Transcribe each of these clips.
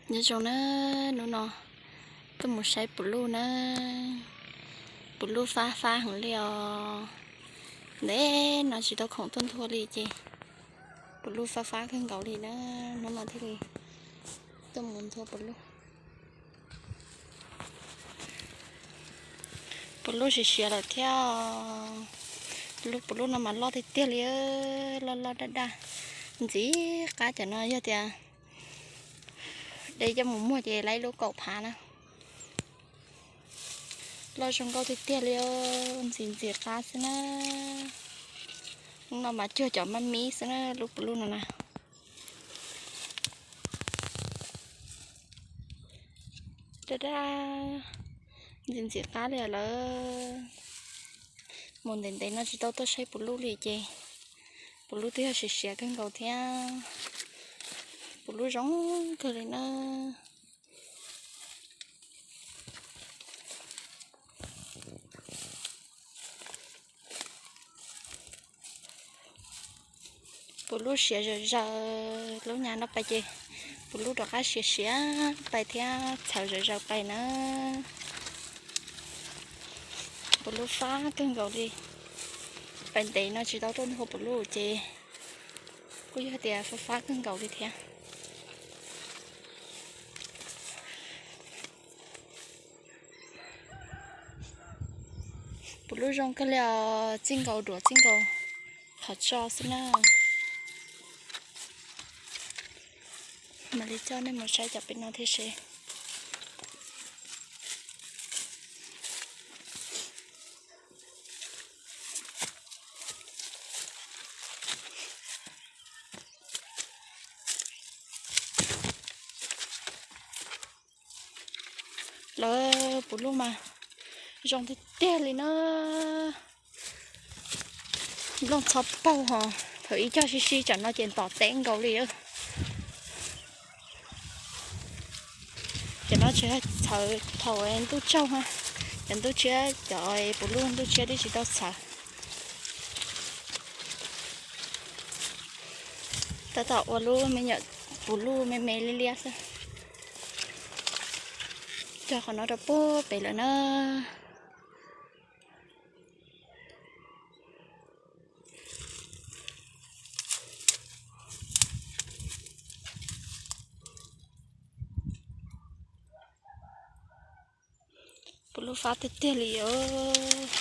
Nyob zoo na, hnub no tuaj mus saib puv luj na, puv luj fab fab heev li os. Ntev no tsis tau khoom tuaj nthua li ces puv luj fab fab kawg nkaus li na, hnub no thiaj li tuaj mus nthua puv luj. Puv luj siav siav lawm thiab. Lub puv luj no mas loj tiag tiag li, loj loj daj daj. Ntxim qab cov no yog tias de coj mus muag ces laib lub kaum phav na. Loj zoo nkauj tiag tiag li, ntxim ntxim qab xwb na. Hnub no mas cuag cov mab mib xwb na, lub puv luj no na. Daj daj, ntxim ntxim qab li lawm. Mus ntev ntev no tsis tau tuaj saib puv luj li ces puv luj twb yog siav siav kawg nkaus thiab. Puv luj zoo kawg li na. Puv luj siav zawm zaws, lub nyab no pais ces puv luj rov qab siav siav pais thiab txhawv zawm zaws pais na. Puv luj fab kawg nkaus li. Pais ntev no tsis tau tuaj nthua puv luj ces kuj yog tias fab fab kawg nkaus li thiab. Puv luj zoo kawg li os, txij nkaus duav txij nkaus qhov tso xwb na. Mam li coj nej mus saib cov pem no thiab seb. Lawv puv luj mas zoo tiag tiag li na. Nplooj txhob paug ho, thaum ib cog sib sib cov no ces ntom teb nkaus li. Cov no tsis txhawv thaum ntuj tsaug, cov ntuj tshiab, cov puv luj ntuj tshiab twb tsis tau txhawv. Tab tom ua lub me nyuam puv luj me me liab liab xwb. Cog qhov no rau puag pem lawm na. Puv luj fab tiag tiag li os.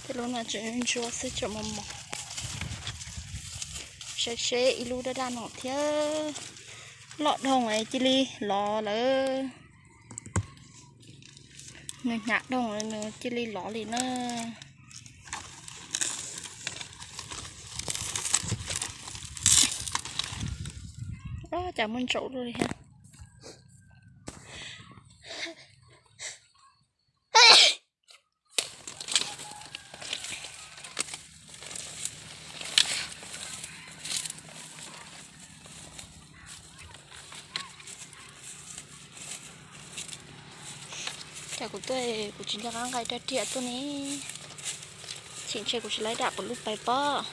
Tej lub no tseem ntsuab xwb tseem mos mos. Saib seb ib lub daj daj no thiab. Loj dhau cia li lov lawm. Nws hnyav dhau nws cia li lov li na. Cas muaj ntsaum luaj li thiab. Cas kuv tuaj kuv tsis nco qab nqa rab riam tuaj ne. Tseem ntshe kuv tsis laib dam puv luj pais pob.